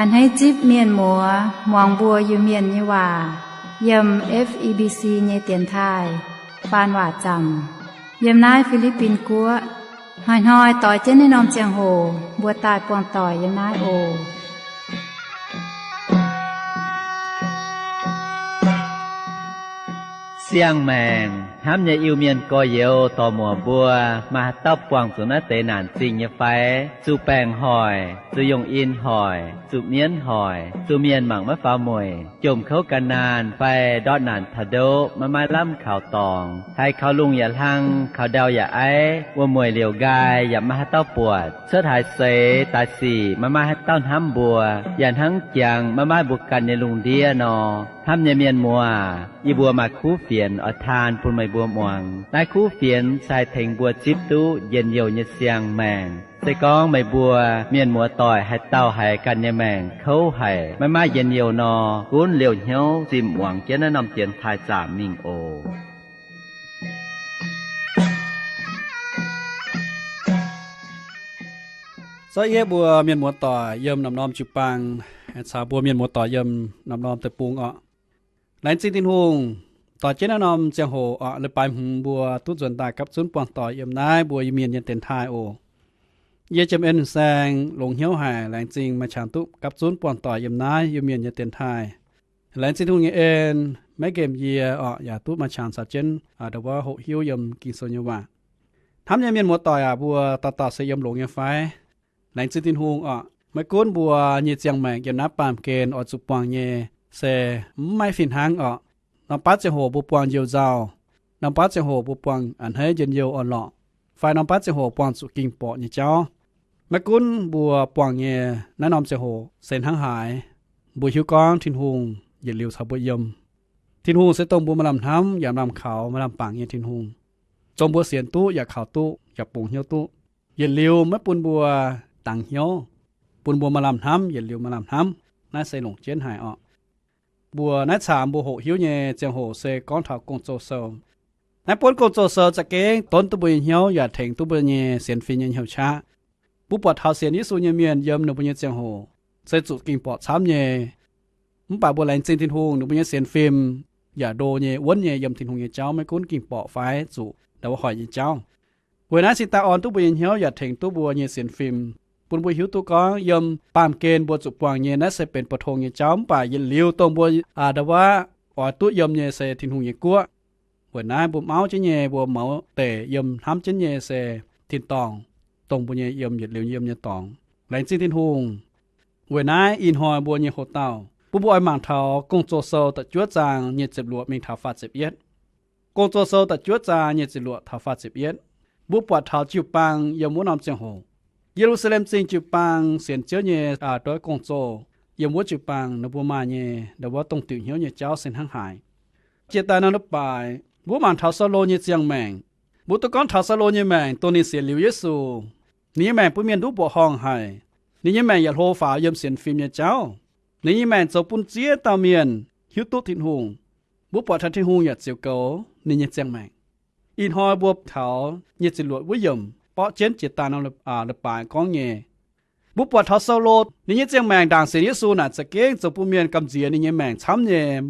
A'hneiv zipv mienh muoz muangx mbuo Iu-Mienh nyei waac yiem F E B C nyei dienx taaih faan waac zaamc yiem naaiv Fi^li^bin Guoqv. Hnoi-hnoi doix jienv naaiv norm ziangh hoc mbuo daaih buangh doic yiem naaiv oc. Siang-maengc hnamv nyei Iu-Mienh gorx-youz dorc-muoc mbuo, maaih haaix dauh buangh zuqc naaiv deix naanc zingh nyei fai? Zuqc baengc hoic, zuqc yungh in hoic, zuqc mienv hoic, zuqc mienh mangc maiv faaux mueic, jomc kouv gan naanh fai ndortv naanc taux ndoqv maiv maaih lamh kaux dorngx, haiz kaux lungh yaac hlang, kaux ndau yaac aiv, wuom-mueic liouc nqaai yaac maiv maaih haaix dauh buatc, cuotv haaix seix daaih sic maiv maaih haaix dauh hnamv mbuo, yaac hnangv jangx maiv maaih mbuo ganh nyei lungh ndiev nor. Hnamv nyei mienh muoz, yie mbuo maaih kuv fienx oix taan bun meih mbuo muangx. Naaiv kuv fienx se haih tengx mbuo zipv duqv njien-youh nyei siang-maengc. Se gorngv meih mbuo mienh muoz doic haaix dauh haiz ganh nyei maengc kouv haic, maiv maaih njien-youh nor, gunv liouh hnyouv zimh muangx jienv naaiv norm dienx taaih zaamc mingh oc. Zorqv yie mbuo mienh muoz doic yiem norm-norm jiu-baang caux mbuo mienh muoz doic yiem norm-norm deic-bung orqc. Laengz zingh Tin-Hungh, doix jienv naaiv norm ziangh hoc orqc, leiz-baaix hmz mbuo duqv nzuonx daaih gapv zunv buangh doic yiem naaiv mbuo Iu-Mienh nyei dienx taaih oc. Yie Jiem En Saeng longx hnyouv haic, laengz zingh maaih qangx duqv gapv zunv buangh doic yiem naaiv Iu-Mienh nyei dienx taaih. Laengz zingh Tin-Hungh nyei en, maiv nqemh yie orqc, yaac duqv maaih qangx caux jienv ndo wuov hoqc hiuv yiem Ging-Sou nyei waac. Hnamv nyei mienh muoz doic aac, mbuo dauh dauh se yiem longx nyei fai? Laengz zingh Tin-Hungh orqc, maiv gunv mbuo nyei ziangh maengc yiem naaiv baamh gen oix zuqc buangh nyei se maiv maaih fih hnangv orqc. Norm baav ziangh hoc mbuo buangh njoux nzauh, norm baav ziangh hoc mbuo buangh a'hneiv njien-youh orn-lorqc, fai norm baav ziangh hoc buangh zuqc ging-borqc nyei jauv. Maiv gunv mbuo buangh nyei naaiv norm ziangh hoc se hnangv haaix, mbuo hiuv gorngv Tin-Hungh yietc liuz caux mbuo yiem. Tin-Hungh se dongh mbuo maaih lamh hnamv yaac maaih lamh kaux, maaih lamh bangc nyei Tin-Hungh, dongh mbuo sienx duqv yaac kaux duqv yaac bungx hnyouv duqv. Yietc liuz maiv bun mbuo dangx hnyouv, bun mbuo maaih lamh hnamv, yietc liuz maaih lamh hnamv. Naaiv se longc jienv haic orqc. Mbuo naaiv caamx mbuo hoqc hiuv nyei ziangh hoc se gorngv taux Gong-Zoh Sou. Naaiv buonv Gong-Zoh Sou za'gengh donv duqv mbuo nyei hnyouv yaac tengx duqv mbuo nyei sienx fim nyei hnyouv qaqv. Mbuo buatc taux sienx Yesu nyei mienh yiem ninh mbuo nyei ziangh hoc se zuqc ging-borqc camv nyei. Mv baac mbuo laengz zingh Tin-Hungh, ninh mbuo nyei sienx fim yaac ndo nyei, wuonv nyei yiem Tin-Hungh nyei jauv, maiv gunv ging-borqc fai zuqc ndau wuov hoic nyei jauv. Weic naaiv cingx daaih orn duqv mbuo nyei hnyouv yaac tengx duqv mbuo nyei sienx fim, bun mbuo hiuv duqv gorngv yiem baamh gen mbuo zuqc buangh nyei naaiv se benx pou-tong nyei jauv, mv baac yietc liuz dongh mbuo aa, ndau wuov oix duqv yiem nyei se Tin-Hungh nyei guoqv. Weic naaiv mbuo mauv jienv nyei, mbuo mouz deic yiem hnamv jienv nyei se tin-dorngh, dongh mbuo nyei yiem yietc liuz yiem nyei dorngx. Laengz zingh Tin-Hungh. Weic naaiv ih hnoi mbuo nyei hoc-dauh, bun mbuo oix mangc taux Gong-Zoh Sou da'juov zaang nyic ziepc luoqc mingh taux faah ziepc yietv. Gong-Zoh Sou da'juov zaang nyic ziepc luoqc taux faah ziepc yietv. Mbuo buatc taux jiu-baang yiem wuov norm ziangh hoc, Ye^lu^saa^lem Zingh jiu-baang sienx Ziouv nyei aa, ndau wuov gong-zoh, yiem wuov jiu-baang ninh mbuo maaih nyei ndau wuov dongh diuc hnyouv nyei jauv se hnangv haaix. Jiex daaih norm leiz-baaix mbuo mangc taux Saulo nyei ziangh maengc. Mbuo duqv gorngv taux Saulo nyei maengc dongh ninh sienx liuz Yesu, ninh nyei maengc bun mienh nduqc mbuoqc horngh haic. Ninh nyei maengc yaac hlo faaux yiem sienx fim nyei jauv. Ninh nyei maengc zoux bun ziex dauh mienh hiuv duqv Tin-Hungh. Mbuo buatc taux Tin-Hungh yaac ziouc goux ninh nyei ziangh maengc. Ih hnoi mbuo taux nyic ziepc luoqc wuov yiemc borqv jienv jiex daaih norm leiz-baaix gorngv nyei. Mbuo buatc taux Saulo ninh nyei ziangh maengc ndaangc sienx Yesu naaic za'gengh zoux bun mienh gamh nziex ninh nyei maengc camv nyei.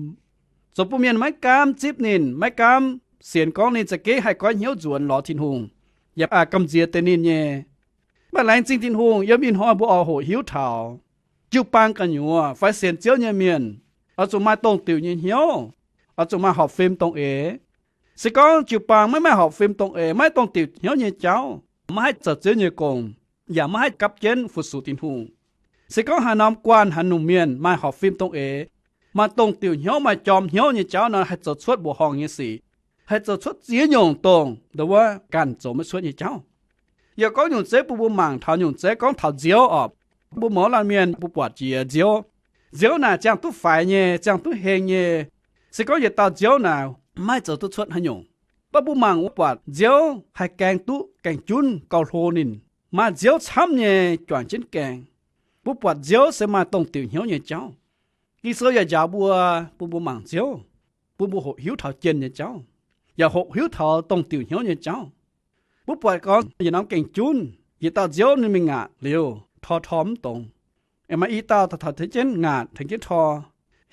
Zoux bun mienh maiv gaamv zipv ninh, maiv gaamv sienx gorngv ninh za'gengh haih goiv hnyouv nzuonx lorz Tin-Hungh, yaac gamh nziex deix ninh nyei. Mv baac laengz zingh Tin-Hungh, yiem ih hnoi mbuo oix hoqc hiuv taux jiu-baang gu'nyuoz fai sienx Ziouv nyei mienh oix zuqc maaih dongh diuc nyei hnyouv, oix zuqc maaih horpc fim dongh eix. Se gorngv jiu-baang maiv maaih horpc fim dongh eix, maiv dongh diuc hnyouv nyei jauv, maiv haih zoux Ziouv nyei gong, yaac maiv haih gapv jienv fu-sux Tin-Hungh. Se gorngv haaix norm guanh haaix nyungc mienh maaih horpc fim dongh eix, maaih dongh diuc hnyouv, maaih jorm hnyouv nyei jauv nor, haih zoux cuotv mbuoqc horngh nyei sic, haih zoux cuotv ziex nyungc dongh ndau wuov ganh zoux maiv cuotv nyei jauv. Yaac gorngv nyungc zeiv bun mbuo mangc taux nyungc zeiv gorngv taux nziouv orqc. Mbuo mouz laanh mienh mbuo buatc jiex nziouv. Nziouv naaic ziangh duqv faix nyei, ziangh duqv heng nyei. Se gorngv yietc dauh nziouv naaic maiv haih zoux duqv cuotv haaix nyungc. Mv baac mbuo mangc wuov buatc nziouv haih gaeng duqv gaeng junv gauh hlo ninh. Maaih nziouv camv nyei juangc jienv gaeng. Mbuo buatc nziouv se maaih dongh diuc hnyouv nyei jauv. Ging-Sou yaac njaaux mbuo, bun mbuo mangc nziouv, bun mbuo hoqc hiuv taux jienh nyei jauv, yaac hoqc hiuv taux dongh diuc hnyouv nyei jauv. Mbuo buatc gorngv yietc norm gaeng junv, yietc dauh nziouv ninh mingh ngaatc liuz tor tor mv dongz. Aengx maaih i dauh taux tengx jienv ngaatc, tengx jienv tor.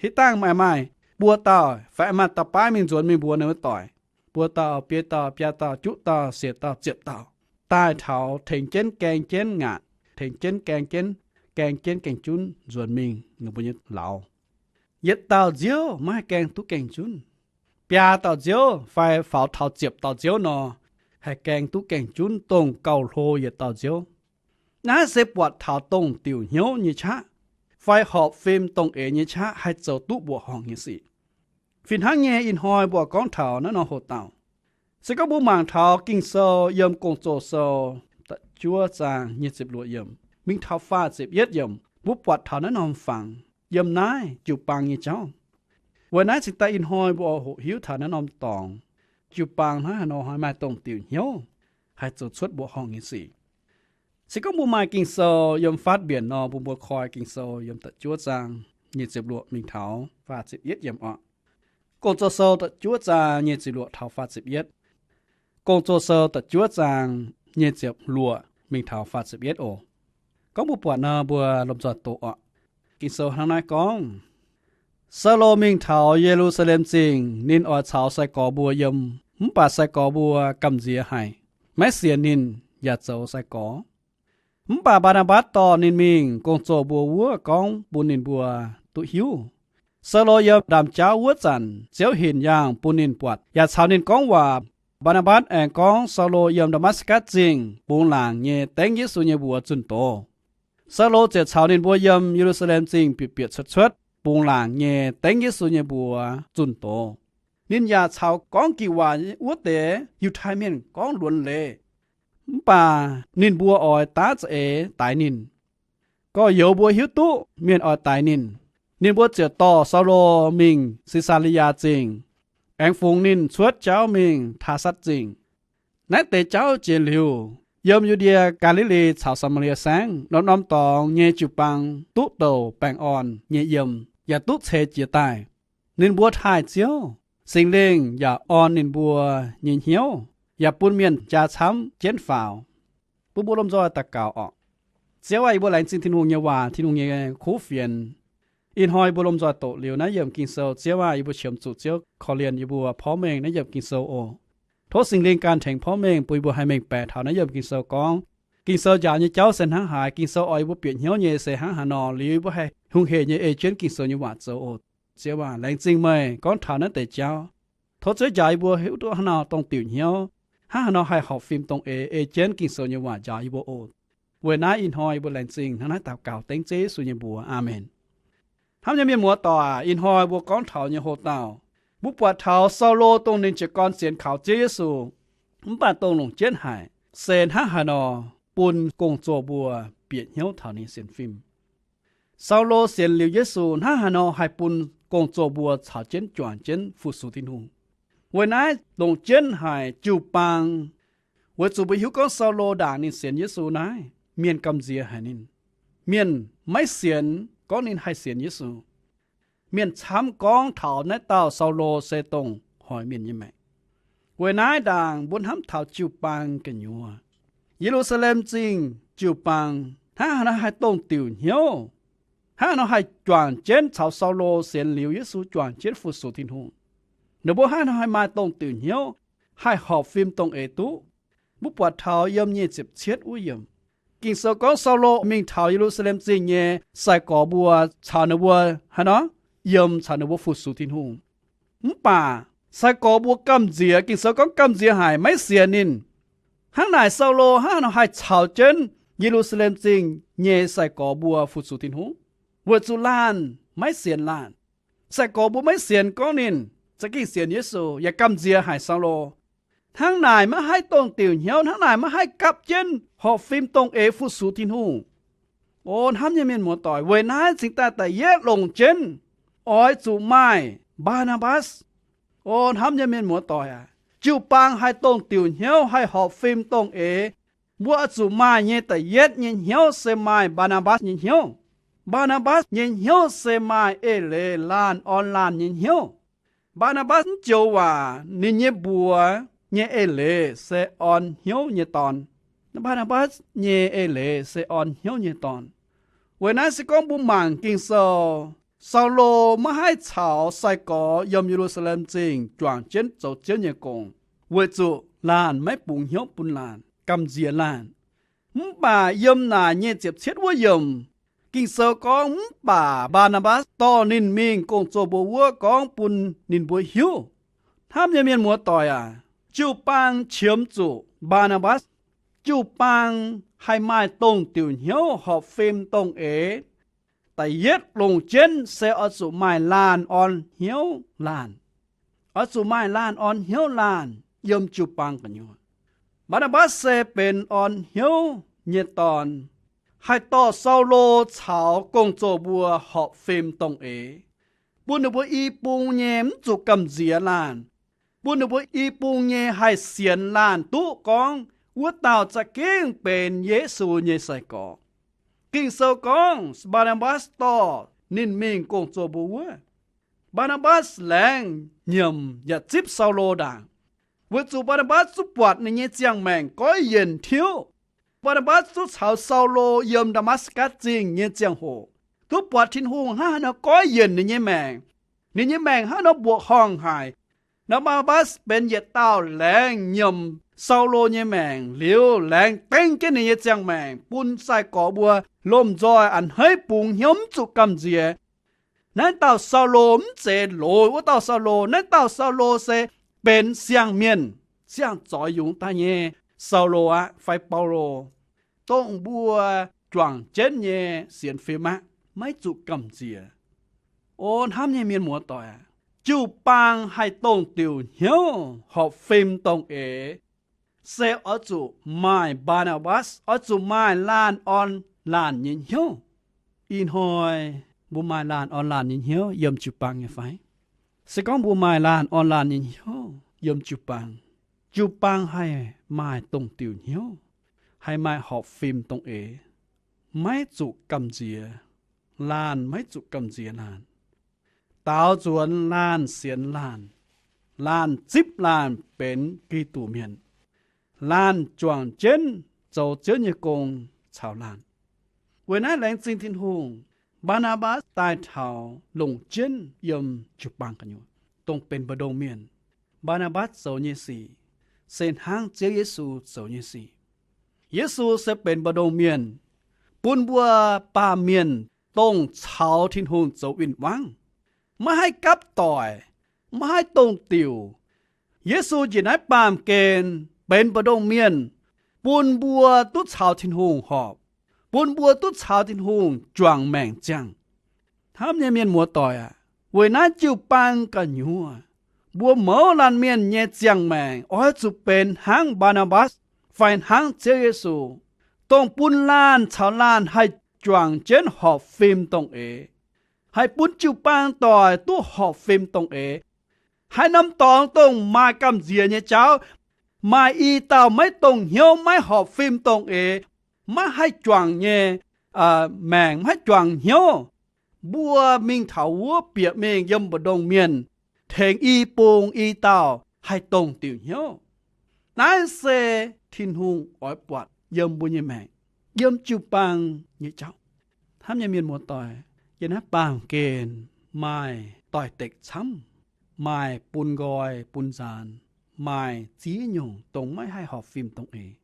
Hitv dangh maaih, maaih buo dauh fai maaih dauh baav mingh nzuonx mingh mbuox ninh wuov doic. Buo dauh, biei dauh, biaa dauh, juqv dauh, siec dauh, ziepc dauh, daaih taux tengx jienv gaeng jienv ngaatc, tengx jienv gaeng jienv, gaeng jienv gaeng junv nzuonx mingh ninh mbuo nyei lauz. Yietc dauh nziouv maiv haih gaeng duqv gaeng junv. Biaa dauh nziouv fai faaux taux ziepc dauh nziouv nor, haih gaeng duqv gaeng junv dongh gauh hlo yietc dauh nziouv. Naaiv se buatc taux dongh diuc hnyouv nyei qaqv fai horpc fim dongh eix nyei qaqv haih zoux duqv mbuoqc horngh nyei sic. Fih hnangv nyei, ih hnoi mbuo gorngv taux naaiv norm hoc-dauh. Se gorngv mbuo mangc taux Ging-Sou yiem Gong-Zoh Sou da'juov zaang nyic ziepc luoqc yiemc mingh taux faah ziepc yietv yiemc, mbuo buatc taux naaiv norm fangx yiem naaiv jiu-baang nyei jauv. Weic naaiv cingx daaih ih hnoi mbuo oix hoqc hiuv taux naaiv norm dorngx, jiu-baang hnangv haaix nor haih maaih dongh diuc hnyouv haih zoux cuotv mbuoqc horngh nyei sic. Se gorngv mbuo maaih Ging-Sou yiem faatv mbienc nor, mbuo mbuo koi Ging-Sou yiem da'juov zaang nyic ziepc luoqc mingh taux faah ziepc yietv yiemc oc. Gong-Zoh Sou da'juov zaang nyic ziepc luoqc taux faah ziepc yietv. Gong-Zoh Sou da'juov zaang nyic ziepc luoqc mingh taux faah ziepc yietv oc. Gorngv mbuo buatc nor, mbuo lomh nzoih doqc oc. Ging-Sou hnangv naaiv gorngv, Saulo mingh taux Ye^lu^saa^lem Zingh, ninh oix caux sai-gorx mbuo yiem, mv baac sai-gorx mbuo gamh nziex haic, maiv sienx ninh yaac zoux sai-gorx. Mv baac Mbaa^naa^mbatc dorh ninh mingh gong-zoh mbuo wuov gorngv bun ninh mbuo duqv hiuv. Saulo yiem ndaamv-jaauv wuov zanc, Ziouv hinc yaangh bun ninh buatc yaac caux ninh gorngv waac. Mbaa^naa^mbatc aengx gorngv Saulo yiem Ndaa^matv^gatc Zingh bungx laangc nyei dengv Yesu nyei mbuox zunh doz. Saulo ziouc caux ninh mbuo yiem Ye^lu^saa^lem Zingh bieqc bieqc cuotv cuotv bungx laangc nyei dengv Yesu nyei mbuox zunh doz. Ninh yaac caux gorngv ging-waac wuov deix Yiutai Mienh gorngv luonx leiz. Mv baac ninh mbuo oix daav za'eix daix ninh, gorx-youz mbuo hiuv duqv mienh oix daix ninh. Ninh mbuo ziouc dorh Saulo mingh Si^saa^li^yaa Zingh, aengx fungx ninh cuotv jauv mingh Taasatv Zingh. Naaiv deix jauv jiex liuz, yiem Yu^ndie, Gaa^li^li caux Saa^maa^lie Saengv norm-norm dorngx nyei jiu-baang duqv douc baengh orn nyei yiem, yaac duqv ceix jiez daaih. Ninh mbuo taaih Ziouv, Singx Lingh yaac orn ninh mbuo nyei hnyouv, yaac bun mienh jaa camv jienv faaux. Bun mbuo lomh nzoih daux gaux oc. Ziouv aah, yie mbuo laengz zingh Tin-Hungh nyei waac, Tin-Hungh nyei kuv fienx. Ih hnoi yie mbuo lomh nzoih doqc liuz naaiv yiemc Ging-Sou, Ziouv aah, yie mbuo qiemx zuqc Ziouv korv-lienh yie mbuo porv mengh naaiv yiemc Ging-Sou oc. Tov Singx Lingh gan tengx porv mengh bun yie mbuo haih mengh baeqc taux naaiv yiemc Ging-Sou gorngv, Ging-Sou njaaux nyei jauv se hnangv haaix, Ging-Sou oix yie mbuo bieqc hnyouv nyei se hnangv haaix nor, liuz yie mbuo haih hungh hec nyei ei jienv Ging-Sou nyei waac zoux oc. Ziouv aah, laengz zingh meih gorngv taux naaiv deix jauv. Tov Ziouv njaaux yie mbuo hiuv duqv hnangv nor dongh diuc hnyouv, hnangv haaix nor haih horpc fim dongh eix ei jienv Ging-Sou nyei waac njaaux yie mbuo oc. Weic naaiv ih hnoi yie mbuo laengz zingh hnangv naaiv daux gaux dengv Ziouv Yesu nyei mbuox. Aamen. Hnamv nyei mienh muoz-doic, ih hnoi mbuo gorngv taux nyei hoc-dauh, mbuo buatc taux Saulo dongh ninh jiez gorn sienx kaux Ziouv Yesu, mv baac dongh longc jienv haic se hnangv haaix nor bun gong-zoh mbuo bieqc hnyouv taux ninh sienx fim. Saulo sienx liuz Yesu hnangv haaix nor haih bun gong-zoh mbuo caux jienv juangc jienv fu-sux Tin-Hungh. Weic naaiv longc jienv haic jiu-baang, weic zuqc mbuo hiuv gorngv Saulo ndaangc ninh sienx Yesu naaiv, mienh gamh nziex haic ninh. Mienh maiv sienx gorngv ninh haih sienx Yesu. Mienh camv gorngv taux naaiv dauh Saulo se dongh hoic mienh nyei maengc. Weic naaiv ndaangc mbuo hnamv taux jiu-baang gu'nyuoz, Ye^lu^saa^lem Zingh jiu-baang hnangv haaix nor haih dongh diuc hnyouv, hnangv haaix nor haih juangc jienv caux Saulo sienx liuz Yesu juangc jienv fu-sux Tin-Hungh. Ninh mbuo hnangv haaix nor haih maaih dongh diuc hnyouv, haih horpc fim dongh eix duqv? Mbuo buatc taux yiem nyic ziepc cietv wuov yiemc, Ging-Sou gorngv Saulo mingh taux Ye^lu^saa^lem Zingh nyei sai-gorx mbuo caux ninh mbuo haaix nor yiem caux ninh mbuo fu-sux Tin-Hungh. Mv baac sai-gorx mbuo gamh nziex, Ging-Sou gorngv gamh nziex haic, maiv sienx ninh. Hnangv naaic Saulo hnangv haaix nor haih caux jienv Ye^lu^saa^lem Zingh nyei sai-gorx mbuo fu-sux Tin-Hungh? Weic zuqc laanh maiv sienx laanh. Sai-gorx mbuo maiv sienx gorngv ninh za'gengh sienx Yesu, yaac gamh nziex haic Saulo. Hnangv naaic maiv haih dongh diuc hnyouv, hnangv naaic maiv haih gapv jienv horpc fim dongh eix fu-sux Tin-Hungh. O hnamv nyei mienh muoz-doic, weic naaiv cingx daaih da'yietv longc jienv oix zuqc maaih Mbaa^naa^mbatc. O hnamv nyei mienh muoz-doic aac, jiu-baang haih dongh diuc hnyouv, haih horpc fim dongh eix, mbuo oix zuqc maaih nyei da'yietv nyei hnyouv se maaih Mbaa^naa^mbatc nyei hnyouv. Mbaa^naa^mbatc nyei hnyouv se maaih eix leiz laanh orn laanh nyei hnyouv. Mbaa^naa^mbatc mv joux waac, ninh nyei mbuox nyei eix leiz se orn hnyouv nyei dorn. Mbaa^naa^mbatc nyei eix leiz se orn hnyouv nyei dorn. Weic naaiv se gorngv mbuo mangc Ging-Sou, Saulo maiv haih caux sai-gorx yiem Ye^lu^saa^lem Zingh juangc jienv zoux Ziouv nyei gong, weic zuqc laanh maiv bungx hnyouv bun laanh, gamh nziex laanh. Mv baac yiem naaic nyei ziepc cietv wuov yiemc, Ging-Sou gorngv, mv baac Mbaa^naa^mbatc dorh ninh mingh gong-zoh mbuo wuov gorngv bun ninh mbuo hiuv. Hnamv nyei mienh muoz-doic aac, jiu-baang qiemx zuqc Mbaa^naa^mbatc. Jiu-baang haih maaih dongh diuc hnyouv horpc fim dongh eix. Da'yietv longc jienv se oix zuqc maaih laanh orn hnyouv laanh. Oix zuqc maaih laanh orn hnyouv laanh yiem jiu-baang gu'nyuoz. Mbaa^naa^mbatc se benx orn hnyouv nyei dorn, haih dorh Saulo caux gong-zoh mbuo horpc fim dongh eix, bun ninh mbuo i bung nyei mv zuqc gamh nziex laanh, bun ninh mbuo i bung nyei haih sienx laanh duqv gorngv wuov dauh za'gengh benx Yesu nyei sai-gorx. Ging-Sou gorngv Mbaa^naa^mbatc dorh ninh mingh gong-zoh mbuo wuov. Mbaa^naa^mbatc laengz nyiemc yaac zipv Saulo ndaangc, weic zuqc Mbaa^naa^mbatc zungv buatc ninh nyei ziangh maengc goiv yienc tiuv. Mbaa^naa^mbatc zungv caux Saulo yiem Ndaa^matv^gatc Zingh nyei ziangh hoc duqv buatc Tin-Hungh hnangv haaix nor goiv yienc ninh nyei maengc, ninh nyei maengc hnangv haaix nor mbuoqc horngh haic. Naaiv Mbaa^naa^mbatc benx yietc dauh laengz nyiemc Saulo nyei maengc liuz, laengz dengv jienv ninh nyei ziangh maengc bun sai-gorx mbuo lomh nzoih a'hneiv bungx hnyouv mv zuqc gamh nziex. Naaiv dauh Saulo mv zeiz loz wuov dauh Saulo. Naaiv dauh Saulo se benx siang-mienh, siang-zoix yungz daaih nyei Saulo aqv fai Baulo, dongh mbuo juangc jienv nyei sienx fim aqv, maiv zuqc gamh nziex. O hnamv nyei mienh muoz-doic aac, jiu-baang haih dongh diuc hnyouv horpc fim dongh eix, se oix zuqc maaih Mbaa^naa^mbatc, oix zuqc maaih laanh orn laanh nyei hnyouv. Ih hnoi mbuo maaih laanh orn laanh nyei hnyouv yiem jiu-baang nyei fai? Se gorngv mbuo maaih laanh orn laanh nyei hnyouv yiem jiu-baang, jiu-baang haih maaih dongh diuc hnyouv, haih maaih horpc fim dongh eix, maiv zuqc gamh nziex laanh, maiv zuqc gamh nziex laanh. Daaux nzuonx laanh sienx laanh, laanh zipv laanh benx Giduc mienh, laanh juangc jienv zoux Ziouv nyei gong caux laanh. Weic naaiv laengz zingh Tin-Hungh, Mbaa^naa^mbatc daaih taux longc jienv yiem jiu-baang gu'nyuoz, dongh benx mbu'ndongx mienh. Mbaa^naa^mbatc zoux nyei sic se hnangv Ziouv Yesu zoux nyei sic. Yesu se benx mbu'ndongx mienh, bun mbuo baamh mienh dongh caux Tin-Hungh zoux win-wangv, maiv haih gapv doic, maiv haih dongh diuc. Yesu njiec naaiv baamh gen benx mbu'ndongx mienh, bun mbuo duqv caux Tin-Hungh horpc, bun mbuo duqv caux Tin-Hungh juangc maengc ziangh. Hnamv nyei mienh muoz-doic aac, weic naaiv jiu-baang gu'nyuoz, mbuo mouz laanh mienh nyei ziangh maengc oix zuqc benx hnangv Mbaa^naa^mbatc fai hnangv Ziouv Yesu, dongh bun laanh caux laanh haih juangc jienv horpc fim dongh eix, haih bun jiu-baang doic duqv horpc fim dongh eix. Haaix norm dorngx dongh maaih gamh nziex nyei jauv, maaih i dauh maiv dongh hnyouv, maiv horpc fim dongh eix, maiv haih juangc nyei maengc, maiv haih juangc hnyouv, mbuo mingh taux wuov bieqc mingh yiem mbu'ndongx mienh, tengx i bung i dauh haih dongh diuc hnyouv. Naaiv se Tin-Hungh oix buatc yiem mbuo nyei maengc, yiem jiu-baang nyei jauv. Hnamv nyei mienh muoz-doic, yiem naaiv baamh gen maaih doix-dekc camv, maaih bun nqoi bun nzaanx, maaih ziex nyungc dongh maiv haih horpc fim dongh eix.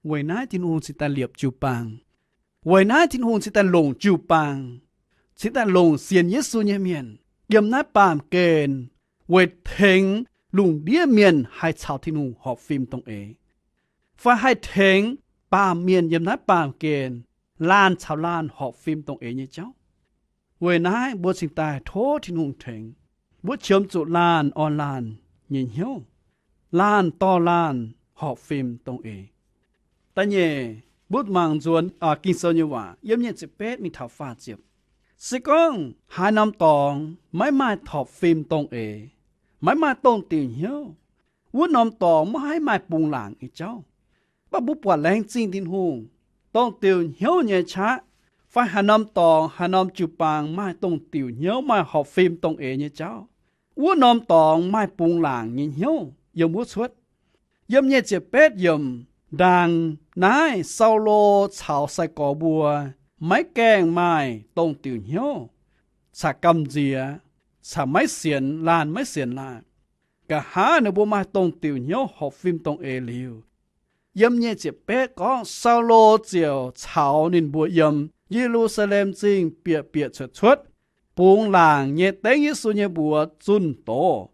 Weic naaiv Tin-Hungh cingx daaih liepc jiu-baang. Weic naaiv Tin-Hungh cingx daaih longc jiu-baang, cingx daaih longc sienx Yesu nyei mienh yiem naaiv baamh gen, weic tengx lungh ndiev mienh haih caux Tin-Hungh horpc fim dongh eix, fai haih tengx baamh mienh yiem naaiv baamh gen laanh caux laanh horpc fim dongh eix nyei jauv. Weic naaiv mbuo cingx daaih tov Tin-Hungh tengx. Mbuo qiemx zuqc laanh orn laanh nyei hnyouv, laanh dorh laanh horpc fim dongh eix. Da'nyeic, mbuo mangc nzuonx Ging-Sou nyei waac yiem nyic ziepc betv mingh taux faah ziepc. Se gorngv haaix norm dorngx maiv maaih horpc fim dongh eix, maiv maaih dongh diuc hnyouv, wuov norm dorngx maiv haih maaih bungx laangc nyei jauv. Mv baac mbuo buatc laengz zingh Tin-Hungh, dongh diuc hnyouv nyei qaqv, fai haaix norm dorngx, haaix norm jiu-baang maaih dongh diuc hnyouv, maaih horpc fim dongh eix nyei jauv, wuov norm dorngx maaih bungx laangc nyei hnyouv yiem wuov cuotv. Yiem nyic ziepc betv yiemc ndaangc naaiv Saulo caux sai-gorx mbuo maiv gaengh maaih dongh diuc hnyouv, caux gamh nziex, caux maiv sienx, laanh maiv sienx laanh. Nqa'haav ninh mbuo maaih dongh diuc hnyouv horpc fim dongh eix liuz, yiem nyic ziepc betv gorngv Saulo ziouc caux ninh mbuo yiem Ye^lu^saa^lem Zingh bieqc bieqc cuotv cuotv, bungx laangc nyei dengv Yesu nyei mbuox zunh doz.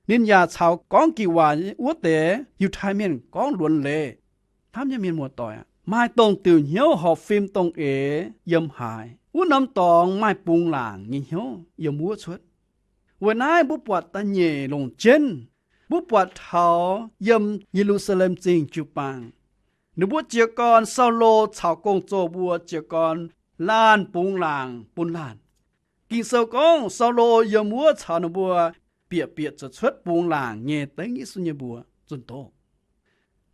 Ninh yaac caux gorngv ging-waac wuov deix Yiutai Mienh gorngv luonx leiz. Hnamv nyei mienh muoz-doic, maaih dongh diuc hnyouv horpc fim dongh eix yiem haaix, wuov norm dorngx maaih bungx laangc nyei hnyouv yiem wuov cuotv. Weic naaiv mbuo buatc da'nyeic longc jienv, mbuo buatc taux yiem Ye^lu^saa^lem Zingh jiu-baang, ninh mbuo jiez gorn, Saulo caux gong-zoh mbuo jiez gorn laanh bungx laangc bun laanh. Ging-Sou gorngv Saulo yiem wuov caux ninh mbuo bieqc bieqc cuotv cuotv bungx laangc nyei dengv Yesu nyei mbuox zunh doz.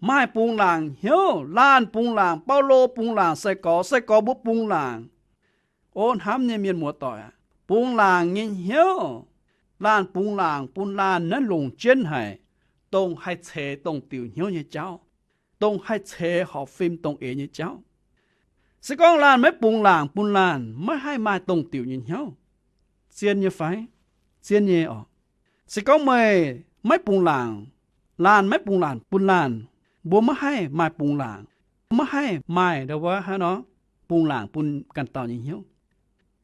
Maaih bungx laangc hnyouv, laanh bungx laangc, Baulo bungx laangc sai-gorx, sai-gorx mbuo bungx laangc. O hnamv nyei mienh muoz-doic aac, bungx laangc nyei hnyouv, laanh bungx laangc bun laanh naaiv longc jienv haic, dongh haih ceix dongh diuc hnyouv nyei jauv, dongh haih ceix horpc fim dongh eix nyei jauv. Se gorngv laanh maiv bungx laangc bun laanh, maiv haih maaih dongh diuc nyei hnyouv. Zien nyei fai? Zien nyei orqc. Se gorngv meih maiv bungx laangc, laanh maiv bungx laangc bun laanh, mbuo maiv haih maaih bungx laangc, maiv haih maaih ndau wuov haaix nor bungx laangc bun ganh dauh nyei hnyouv.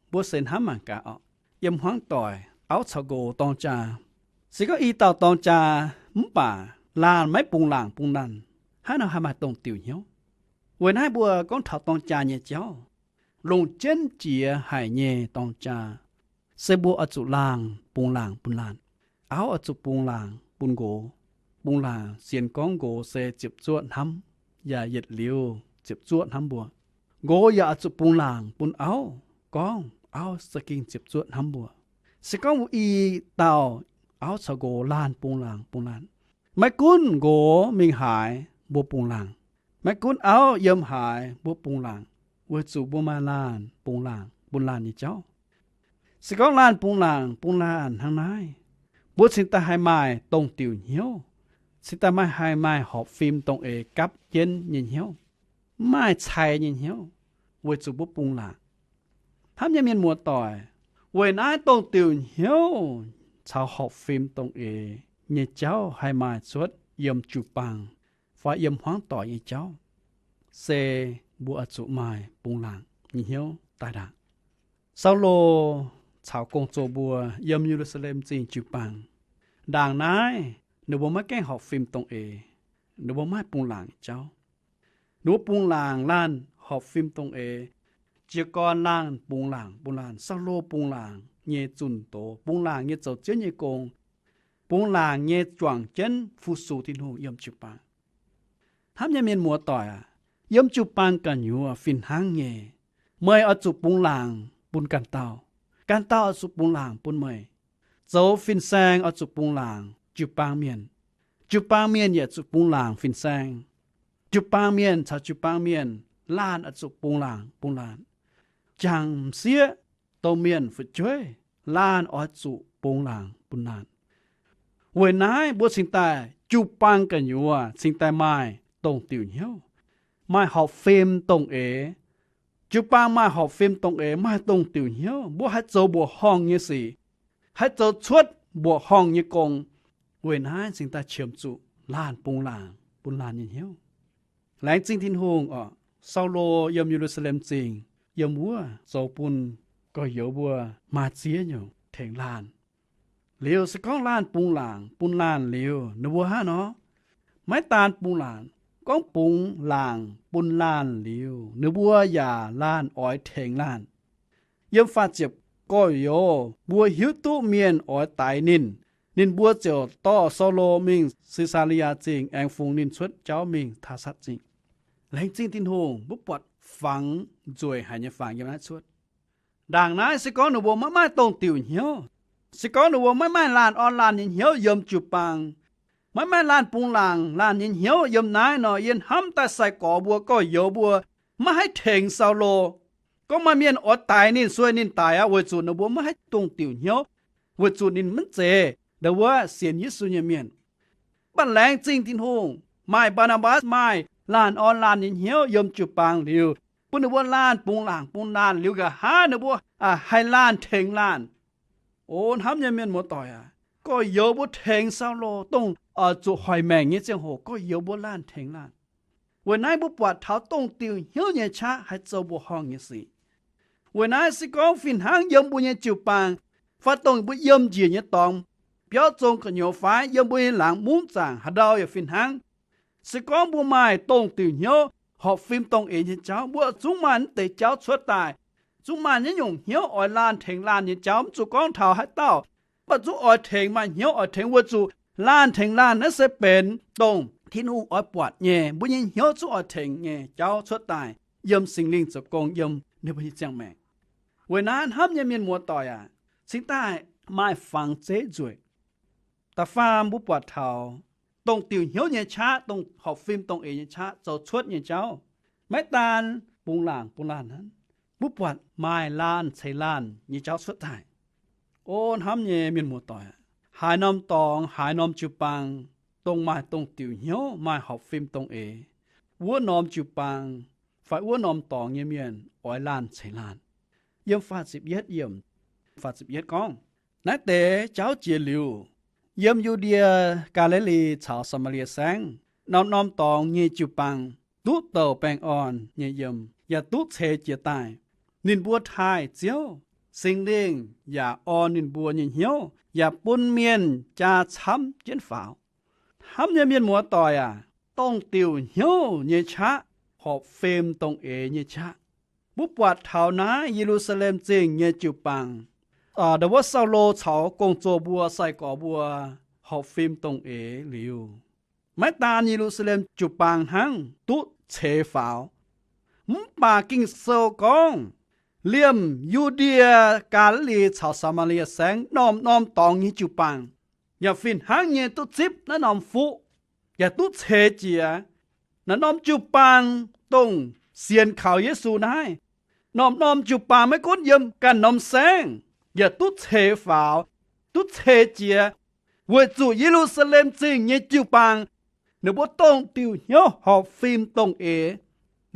Mbuo se hnamv mangc gaax orqc, yiem hmuangv doic auv caux nqox dorng jaa, se gorngv i dauh dorng jaa mv baac laanh maiv bungx laangc bun laanh, haaix nor haih maaih dongh diuc hnyouv? Weic naaiv mbuo gorngv taux dorng jaa nyei jauv, longc jienv jiex haic nyei dorng jaa, se mbuo oix zuqc laanh bungx laangc bun laanh. Auv oix zuqc bungx laangc bun nqox. Bungx laangc sienx gorngv nqox se ziepc zuoqv hnamv, yaac yietc liuz ziepc zuoqv hnamv mbuo. Nqox yaac oix zuqc bungx laangc bun auv, gorngv auv za'gengh ziepc zuoqv hnamv mbuo. Se gorngv mbuo i dauh auv caux nqox laanh bungx laangc bun laanh, maiv gunv nqox mingh haaix mbuo bungx laangc, maiv gunv auv yiem haaix mbuo bungx laangc, weic zuqc mbuo maaih laanh bungx laangc bun laanh nyei jauv. Se gorngv laanh bungx laangc bun laanh hnangv naaiv, mbuo cingx daaih haih maaih dongh diuc hnyouv, cingx daaih maaih haih maaih horpc fim dongh eix gapv jienv nyei hnyouv, mv maaih cai nyei hnyouv, weic zuqc mbuo bungx laangc. Hnamv nyei mienh muoz-doic, weic naaiv dongh diuc hnyouv caux horpc fim dongh eix nyei jauv haih maaih cuotv yiem jiu-baang fai yiem hmuangv doic nyei jauv, se mbuo oix zuqc maaih bungx laangc nyei hnyouv daaih ndaangc. Saulo caux gong-zoh mbuo yiem Ye^lu^saa^lem Zingh jiu-baang. Ndaangc naaiv ninh mbuo maiv gaengh horpc fim dongh eix, ninh mbuo maiv haih bungx laangc nyei jauv. Ninh mbuo bungx laangc laanh horpc fim dongh eix, jiez gorn laanh bungx laangc bun laanh. Saulo bungx laangc nyei zunh doz, bungx laangc nyei zoux Ziouv nyei gong, bungx laangc nyei juangc jienv fu-sux Tin-Hungh yiem jiu-baang. Hnamv nyei mienh muoz-doic aac, yiem jiu-baang gu'nyuoz fih hnangv nyei. Meih oix zuqc bungx laangc bun ganh dauh, ganh dauh oix zuqc bungx laangc bun meih. Zoux fin-saeng oix zuqc bungx laangc jiu-baang mienh. Jiu-baang mienh yaac zuqc bungx laangc fin-saeng. Jiu-baang mienh caux jiu-baang mienh, laanh oix zuqc bungx laangc bun laanh. Jangc m'sieqv, domh mienh fu'jueiv, laanh oix zuqc bungx laangc bun laanh. Weic naaiv mbuo cingx daaih jiu-baang gu'nyuoz cingx daaih maaih dongh diuc hnyouv, maaih horpc fim dongh eix. Jiu-baang maaih horpc fim dongh eix, maaih dongh diuc hnyouv, mbuo haih zoux mbuoqc horngh nyei sic, haih zoux cuotv mbuoqc horngh nyei gong. Weic naaiv cingx daaih qiemx zuqc laanh bungx laangc bun laanh nyei hnyouv. Laengz zingh Tin-Hungh oc. Saulo yiem Ye^lu^saa^lem Zingh yiem wuov zoux bun gorx-youz mbuo maaih ziex nyungc tengx laanh. Liuz se gorngv laanh bungx laangc bun laanh liuz, ninh mbuo hnangv nor, maiv daan bungx laangc, gorngv bungx laangc bun laanh liuz, ninh mbuo yaac laanh oix tengx laanh. Yiem faah ziepc, gorx-youz mbuo hiuv duqv mienh oix daix ninh, ninh mbuo ziouc dorh Saulo mingh Si^saa^le^yaa Zingh aengx fungx ninh cuotv jauv mingh Taasatv Zingh. Laengz zingh Tin-Hungh, mbuo buatc fangx nzueic haic nyei fangx yiem naaiv cuotv. Ndaangc naaiv se gorngv ninh mbuo maiv maaih dongh diuc hnyouv, se gorngv ninh mbuo maiv maaih laanh orn laanh nyei hnyouv yiem jiu-baang, maiv maaih laanh bungx laangc laanh nyei hnyouv yiem naaiv nor, yie hnamv daaih sai-gorx mbuo gorx-youz mbuo maiv haih tengx Saulo. Gorngv maaih mienh oix daix ninh, sueih ninh daic aqv, weic zuqc ninh mbuo maiv haih dongh diuc hnyouv, weic zuqc ninh maiv zeiz ndau wuov sienx Yesu nyei mienh. Mv baac laengz zingh Tin-Hungh, maaih Mbaa^naa^mbatc maaih laanh orn laanh nyei hnyouv yiem jiu-baang liuz, bun ninh mbuo laanh bungx laangc bungx laanh liuz, nqa'haav ninh mbuo haih laanh tengx laanh. O hnamv nyei mienh muoz-doic aac, gorx-youz mbuo tengx Saulo dongh oix zuqc hoic maengc nyei ziangh hoc, gorx-youz mbuo laanh tengx laanh. Weic naaiv mbuo buatc taux dongh diuh hnyouv nyei qaqv haih zoux mbuoqc horngh nyei sic. Weic naaiv se gorngv fih hnangv yiem mbuo nyei jiu-baang, fai dongh mbuo yiem njiec nyei dorngx, biauv zong gu'nyuoz fai yiem mbuo nyei laangz mungv zaangc haaix ndau yaac fih hnangv, se gorngv mbuo maaih dongh diuh hnyouv horpc fim dongh eix nyei jauv, mbuo zungv maaih naaiv deix jauv cuotv daaih, zungv maaih naaiv nyungc hnyouv oix laanh tengx laanh nyei jauv. Mv zuqc gorngv taux haaix dauh, mv baac zungv oix tengx, maaih hnyouv oix tengx, weic zuqc laanh tengx laanh naaiv se benx dongh Tin-Hungh oix buatc nyei. Mbuo nyei hnyouv zungv oix tengx nyei jauv cuotv daaih yiem Singx Lingh zoux gong yiem ninh mbuo nyei ziangh maengc. Weic naaiv hnamv nyei mienh muoz-doic aac, cingx daaih maaih fangx zeiv nzueic. Da'faam mbuo buatc taux dongh diuh hnyouv nyei qaqv, dongh horpc fim dongh eix nyei qaqv zoux cuotv nyei jauv, maiv daan bungx laangc bungx laanh hnangv, mbuo buatc maaih laanh ceix laanh nyei jauv cuotv daaih. O hnamv nyei mienh muoz-doic, haaix norm dorngx, haaix norm jiu-baang, dongh maaih dongh diuc hnyouv, maaih horpc fim dongh eix, wuov norm jiu-baang fai wuov norm dorngx nyei mienh oix laanh ceix laanh. Yiem faah ziepc yietv, yiem faah ziepc yietv gorngv, naaiv deix jauv jiex liuz, yiem Yu^ndie, Gaa^li^li caux Saa^maa^lie Saengv norm-norm dorngx nyei jiu-baang duqv douc baengh orn nyei yiem, yaac duqv ceix jiez daaih. Ninh mbuo taaih Ziouv, Singx Lingh yaac orn ninh mbuo nyei hnyouv, yaac bun mienh jaa camv jienv faaux. Hnamv nyei mienh muoz-doic aac, dongh diuc hnyouv nyei qaqv horpc fim dongh eix nyei qaqv. Mbuo buatc taux naaiv Ye^lu^saa^lem Zingh nyei jiu-baang, ndo wuov Saulo caux gong-zoh mbuo sai-gorx mbuo horpc fim dongh eix liuz, maiv daan Ye^lu^saa^lem jiu-baang hnangv duqv ceix faaux, mv baac Ging-Sou gorngv, liemh Yu^ndie, Gaa^li^li caux Saa^maa^lie Saengv norm-norm dorngx nyei jiu-baang yaac fih hnangv nyei duqv zipv naaiv norm fuqv, yaac duqv ceix jiez. Naaiv norm jiu-baang dongh sienx kaux Yesu naaiv, norm-norm jiu-baang maiv gunv yiem ganh norm saengv yaac duqv ceix faaux, duqv ceix jiez, weic zuqc Ye^lu^saa^lem Zingh nyei jiu-baang ninh mbuo dongh diuc hnyouv horpc fim dongh eix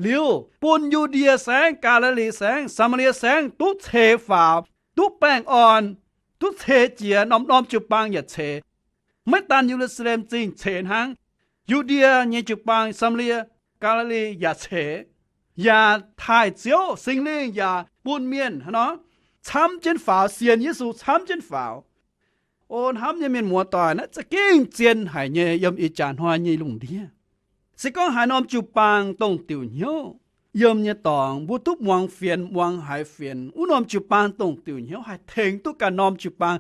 liuz, bun Yu^ndie Saengv, Gaa^li^li Saengv, Saa^maa^lie Saengv duqv ceix faaux, duqv baengh orn, duqv ceix jiez, norm-norm jiu-baang yaac ceix. Maiv daan Ye^lu^saa^lem Zingh ceix hnangv, Yu^ndie nyei jiu-baang, Saa^maa^lie, Gaa^li^li yaac ceix, yaac taaih Ziouv, Singx Lingh yaac bun mienh hnangv nor camv jienv faaux, sienx Yesu camv jienv faaux. O hnamv nyei mienh muoz-doic, naaiv za'gengh zien haic nyei yiem ih jaax hnoi nyei lungh ndiev. Se gorngv haaix norm jiu-baang dongh diuc hnyouv yiem nyei dorngx, mbuo duqv muangx fienx, muangx haiz fienx, wuov norm jiu-baang dongh diuc hnyouv haih tengx duqv ganh norm jiu-baang,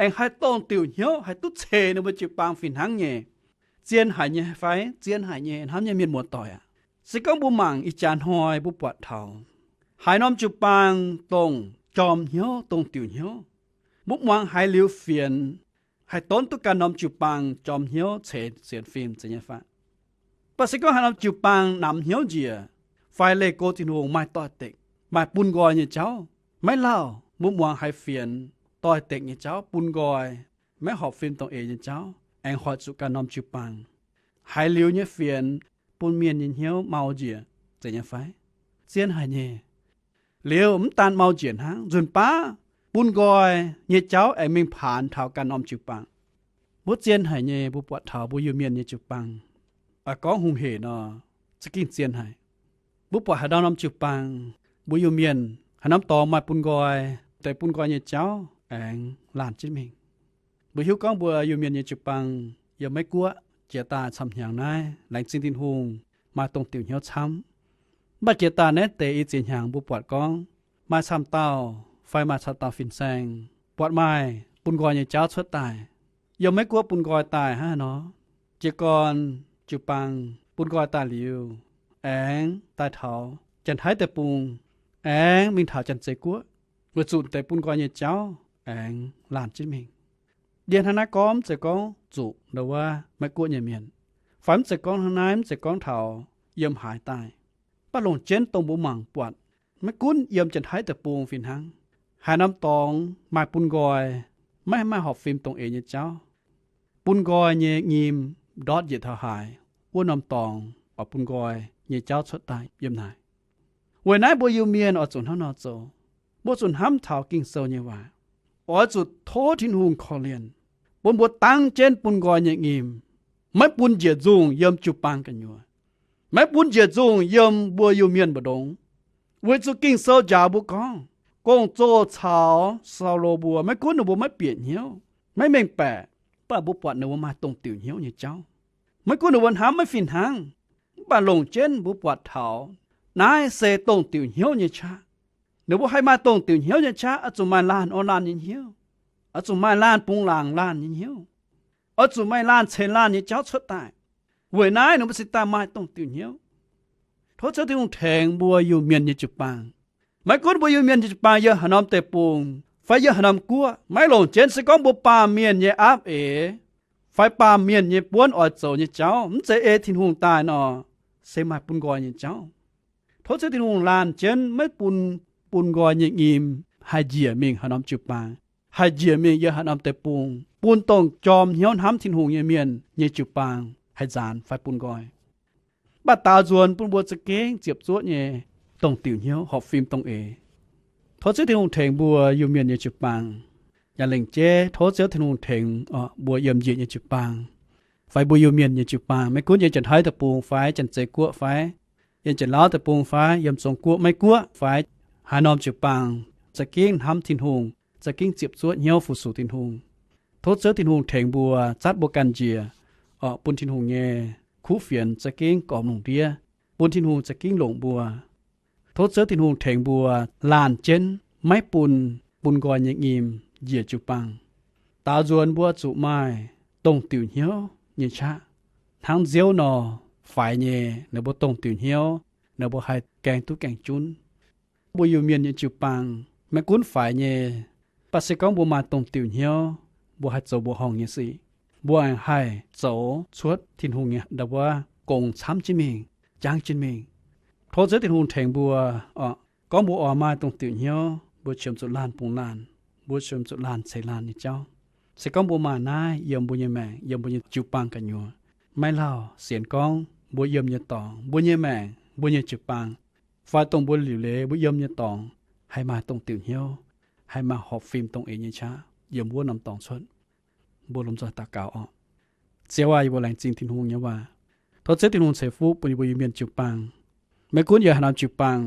aengx haih dongh diuc hnyouv haih duqv ceix ninh mbuo jiu-baang fih hnangv nyei. Zien haic nyei fai? Zien haic nyei, hnamv nyei mienh muoz-doic aac. Se gorngv mbuo mangc ih jaax hnoi mbuo buatc taux haaix norm jiu-baang dongh jorm hnyouv, dongh diuc hnyouv, mbuo muangx haiz liuz fienx, haih donv duqv ganh norm jiu-baang jorm hnyouv ceix sienx fim zeiz nyei fai? Mv baac se gorngv haaix norm jiu-baang namx hnyouv njiec fai leih go Tin-Hungh, maaih doix-dekc, maaih bun nqoi nyei jauv, maiv lauh mbuo muangx haiz fienx, doix-dekc nyei jauv, bun nqoi, maiv horpc fim dongh eix nyei jauv, aengx hoic zuqc ganh norm jiu-baang. Haiz liuz nyei fienx bun mienh nyei hnyouv mau njiec zeiz nyei fai? Zien haic nyei. Liuz mv daan mau njiec hnangv, nzunc baav bun nqoi nyei jauv aengx mingh paanx taux ganh norm jiu-baang. Mbuo zien haic nyei, mbuo buatc taux mbuo Iu-Mienh nyei jiu-baang, oix gorngv hungh hec nor, za'gengh zien haic. Mbuo buatc haaix dauh norm jiu-baang, mbuo Iu-Mienh haaix norm dorngx maaih bun nqoi, deix bun nqoi nyei jauv aengx laanh jienv mingh. Mbuo hiuv gorngv mbuo Iu-Mienh nyei jiu-baang yiem Meiv-Guoqv jiex daaih camv hnyangx naaiv laengz zingh Tin-Hungh maaih dongh diuc hnyouv camv. Mv baac jiex daaih naaiv deix ih ziex hnyangx mbuo buatc gorngv maaih camv dauh fai maaih camv dauh fin-saeng buatc maaih bun nqoi nyei jauv cuotv daaih. Yiem Meiv-Guoqv bun nqoi daaih hnangv haaix nor, jiez gorn jiu-baang bun nqoi daaih liuz, aengx daaih taux Janx-Taiv deic-bung, aengx mingh taux Janx-Zei Guoqv, weic zuqc deix bun nqoi nyei jauv aengx laanh jienv mingh. Ndie hnangv naaiv gorngv mv zeiz gorngv zuqc ndo wuov Meiv-Guoqv nyei mienh, fai mv zeiz gorngv hnangv naaiv, mv zeiz gorngv taux yiem haaix daaih. Mv baac longc jienv dongh mbuo mangc buatc, maiv gunv yiem Janx-Taiv deic-bung fih hnangv, haaix norm dorngx maaih bun nqoi, maiv maaih horpc fim dongh eix nyei jauv, bun nqoi nyei nyim ndortv njiec taux haaix, wuov norm dorngx oix bun nqoi nyei jauv cuotv daaih yiem naaic. Weic naaiv mbuo Iu-Mienh oix zuqc hnangv nor zoux. Mbuo zuqc hnamv taux Ging-Sou nyei waac, oix zuqc tov Tin-Hungh korv-lienh, bun mbuo dangv jienv bun nqoi nyei nyim, maiv bun njiec nzungh yiem jiu-baang gu'nyuoz, maiv bun njiec nzungh yiem mbuo Iu-Mienh mbu'ndongx. Weic zuqc Ging-Sou njaaux mbuo gorngv, gong-zoh caux Saulo mbuo, maiv gunv ninh mbuo maiv bieqc hnyouv, maiv mengh baeqc, mv baac mbuo buatc ninh mbuo maaih dongh diuc hnyouv nyei jauv. Maiv gunv ninh mbuo hnamv maiv fih hnangv, mv baac longc jienv mbuo buatc taux naaiv se dongh diuc hnyouv nyei qaqv. Ninh mbuo haih maaih dongh diuc hnyouv nyei qaqv, oix zuqc maaih laanh orn laanh nyei hnyouv, oix zuqc maaih laanh bungx laangc laanh nyei hnyouv, oix zuqc maaih laanh ceix laanh nyei jauv cuotv daaih. Weic naaiv ninh mbuo cingx daaih maaih dongh diuc hnyouv. Tov Ziouv Tin-Hungh tengx mbuo Iu-Mienh nyei jiu-baang. Maiv gunv mbuo Iu-Mienh nyei jiu-baang yiem haaix norm deic-bung fai yiem haaix norm guoqv, maiv longc jienv se gorngv mbuo baamh mienh nyei aapv eix fai baamh mienh nyei buonv oix zoux nyei jauv, mv zeiz ei Tin-Hungh daaih nor, se maaih bun nqoi nyei jauv. Tov Ziouv Tin-Hungh laanh jienv maiv bun bun nqoi nyei nyim haih njiec mingh haaix norm jiu-baang, haih njiec mingh yiem haaix norm deic-bung, bun dongh jorm hnyouv hnamv Tin-Hungh nyei mienh nyei jiu-baang haih nzaanx fai bun nqoi. Mv baac daaux nzuonx bun mbuo za'gengh ziepc zuoqv nyei dongh diuc hnyouv horpc fim dongh eix. Tov Ziouv Tin-Hungh tengx mbuo Iu-Mienh nyei jiu-baang, yaac lengc jeiv tov Ziouv Tin-Hungh tengx mbuo yiem njiec nyei jiu-baang, fai mbuo Iu-Mienh nyei jiu-baang, maiv gunv yiem Janx-Taiv deic-bung fai Janx-Zei Guoqv fai yiem Janx-Lauv deic-bung fai yiem Zong-Guoqv, Meiv-Guoqv fai haaix norm jiu-baang, za'gengh hnamv Tin-Hungh, za'gengh ziepc zuoqv hnyouv fu-sux Tin-Hungh. Tov Ziouv Tin-Hungh tengx mbuo, zatv mbuo ganh njiec, orqc, bun Tin-Hungh nyei kuv fienx za'gengh gormx lungh ndiev, bun Tin-Hungh za'gengh longc mbuo. Tov Ziouv Tin-Hungh tengx mbuo laanh jienv maiv bun bun nqoi nyei nyim njiec jiu-baang. Daaux nzuonx mbuo zuqc maaih dongh diuc hnyouv nyei qaqv, hnangv nziouv nor, faix nyei ninh mbuo dongh diuc hnyouv, ninh mbuo haih gaeng duqv gaeng junv. Mbuo Iu-Mienh nyei jiu-baang maiv gunv faix nyei, mv baac se gorngv mbuo maaih dongh diuc hnyouv, mbuo haih zoux mbuo horngh nyei sic, mbuo aengx haih zoux cuotv Tin-Hungh nyei ndau wuov gong camv jienv mingh, jangv jienv mingh. Tov Ziouv Tin-Hungh tengx mbuo, orqc, gorngv mbuo oix maaih dongh diuc hnyouv, mbuo qiemx zuqc laanh bungx laanh, mbuo qiemx zuqc laanh ceix laanh nyei jauv. Se gorngv mbuo maaih naaiv yiem mbuo nyei maengc, yiem mbuo nyei jiu-baang gu'nyuoz, maiv lauh sienx gorngv mbuo yiem nyei dorngx, mbuo nyei maengc, mbuo nyei jiu-baang, fai dongh mbuo liuc leiz mbuo yiem nyei dorngx, haih maaih dongh diuc hnyouv, haih maaih horpc fim dongh eix nyei qaqv yiem wuov norm dorngx cuotv. Mbuo lomh nzoih daux gaux orqc. Ziouv aac, yie mbuo laengz zingh Tin-Hungh nyei waac. Tov Ziouv Tin-Hungh ceix fuqv bun yie mbuo Iu-Mienh jiu-baang. Maiv gunv yiem haaix norm jiu-baang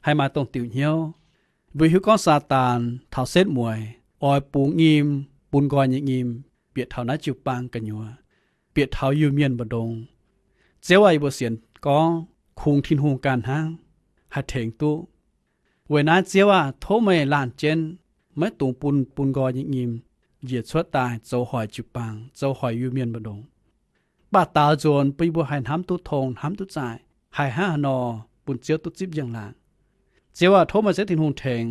haih maaih dongh diuc hnyouv, mbuo hiuv gorngv Saadaan taux setv mueiz oix bungx nyim, bun nqoi nyei nyim, bieqc taux naaiv jiu-baang gu'nyuoz, bieqc taux Iu-Mienh mbu'ndongx. Ziouv aac, yie mbuo sienx gorngv kungx Tin-Hungh ganh hnangv haih tengx duqv. Weic naaiv Ziouv aac, tov meih laanh jienv maiv dungx bun bun nqoi nyei nyim njiec cuotv daaih zoux hoic jiu-baang, zoux hoic Iu-Mienh mbu'ndongx. Mv baac daaux nzuonx bun yie mbuo haih hnamv duqv tong, hnamv duqv zaaic, haih hnangv haaix nor bun Ziouv duqv zipv njang-laangc. Ziouv aac, tov meih Ziouv Tin-Hungh tengx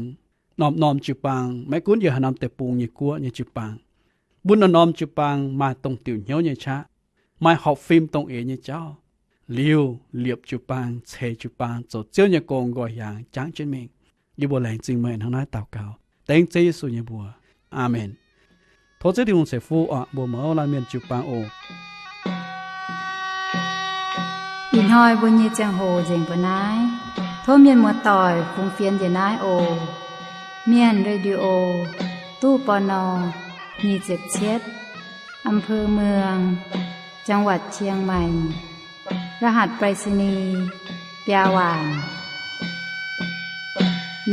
norm-norm jiu-baang, maiv gunv yiem haaix norm deic-bung nyei guoqv nyei jiu-baang, bun norm-norm jiu-baang maaih dongh diuc hnyouv nyei qaqv, maaih horpc fim dongh eix nyei jauv, liuz liepc jiu-baang, ceix jiu-baang zoux Ziouv nyei gong nqoi hiaangx jangv jienv mingh. Yie mbuo laengz zingh meih hnangv naaiv daux gaux dengv Ziouv Yesu nyei mbuox. Aamen. Tov Ziouv Tin-Hungh ceix fuqv orqc. Mbuo mouz laanh mienh jiu-baang oc. Ih hnoi mbuo nyei ziangh hoc nzengc mbuo naaiv. Tov mienh muoz-doic fungx fienx njiec naaiv oc. Mienh Radio, ตู้ ปณ. nyic ziepc cietv, อำเภอเมือง จังหวัดเชียงใหม่ รหัสไปรษณีย์ biaa waanc.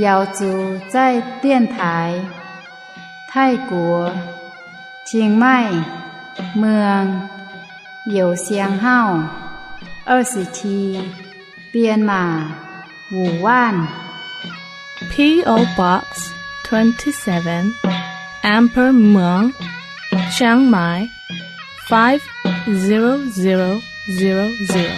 Yaux zuqc zaih dienx taaix Taiv-Guoqv, Chiang Mai, Muang, Youz Siang Hauv, 二十七, Bienh Maac, Wuh Waanv. P O Box twenty-seven, Amber Muang, Chiang Mai, five zero zero zero zero.